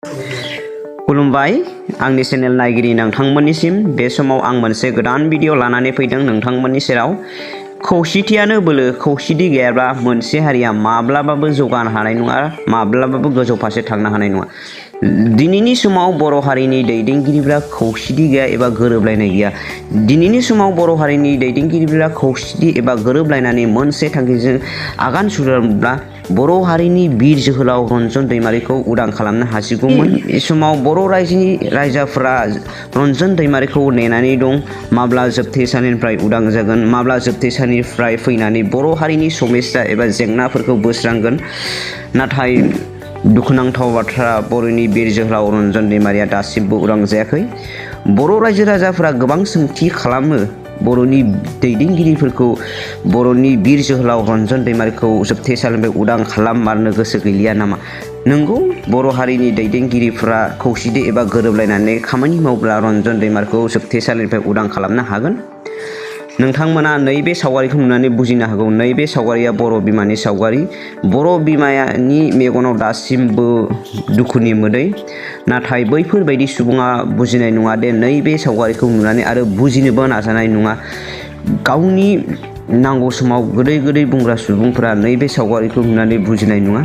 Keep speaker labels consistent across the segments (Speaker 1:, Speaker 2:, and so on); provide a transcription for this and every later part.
Speaker 1: खुलुमबाय आंनि चेनेल नायगिरि नोंथांमोननिसिम बे समाव आं मोनसे गोदान भिडिअ लानानै फैदों नोंथांमोननि सेराव। खौसेथियानो बोलो, खौसेथि गैयाब्ला मोनसे हारिया माब्लाबाबो जौगानो हानाय नङा, माब्लाबाबो गोजौ फारसे थांनो हानाय नङा। दिनैनि समाव बर' हारिनि दैदेनगिरिफ्रा खौसेथि गैया एबा गोरोबलायनाय गैया। दिनैनि समाव बर' हारिनि दैदेनगिरिफ्रा खौसेथि एबा गोरोबलायनानै मोनसे थांखिजों आगान सुरोब्ला बर' हारिनि बिर जोहोलाव रन्जन दैमारिखौ उदां खालामनो हासिगौमोन। बे समाव बर' रायजोफोरा रन्जन दैमारिखौ नेनानै दं। माब्ला जोबथेसालिनिफ्राय उदां जागोन, माब्ला जोबथेसालिनिफ्राय फैनानै बर' हारिनि समस्या एबा जेंनाफोरखौ बोस्रांगोन। नाथाय दुखुनांथाव बाथ्रा, बर'नि बिर जोहोलाव रन्जन दैमारिया दासिमबो उदां जायाखै। बर' रायजो राजाफोरा गोबां सोंथि खालामो बर'नि दैदेनगिरिफोरखौ, बर'नि बिर जोहोलाव रन्जन दैमारिखौ जोबथेसालिनिफ्राय उदां खालाममारनो गोसो गैलिया नामा? नंगौ, बर' हारिनि दैदेनगिरिफोरा खौसेथि एबा गोरोबलायनानै खामानि मावब्ला रन्जन दैमारिखौ जोबथेसालिनिफ्राय उदां खालामनो हागोन। नोंथांमोना नैबे सावगारिखौ नुनानै बुजिनो हागौ, नैबे सावगारिया बर' बिमानि सावगारि। बर' बिमानि मेगनाव दासिमबो दुखुनि मोदै। नाथाय बैफोरबायदि सुबुङा बुजिनाय नङा दे नैबे सावगारिखौ नुनानै आरो बुजिनोबो नाजानाय नङा। गावनि नांगौ समाव गोदै गोदै बुंग्रा सुबुंफोरा नैबे सावगारिखौ नुनानै बुजिनाय नङा।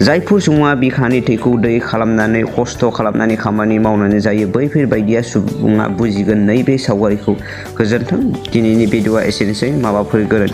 Speaker 1: जायफोर सुबुङा बिखानि थैखौ दै खालामनानै खस्थ' खालामनानै खामानि मावनानै जायो, बैफोरबायदिया सुबुङा बुजिगोन नैबे सावगारिखौ। गोजोन्थों। दिनैनि भिडिअ'आ एसेनोसै। माबाफोर गोरोन्थि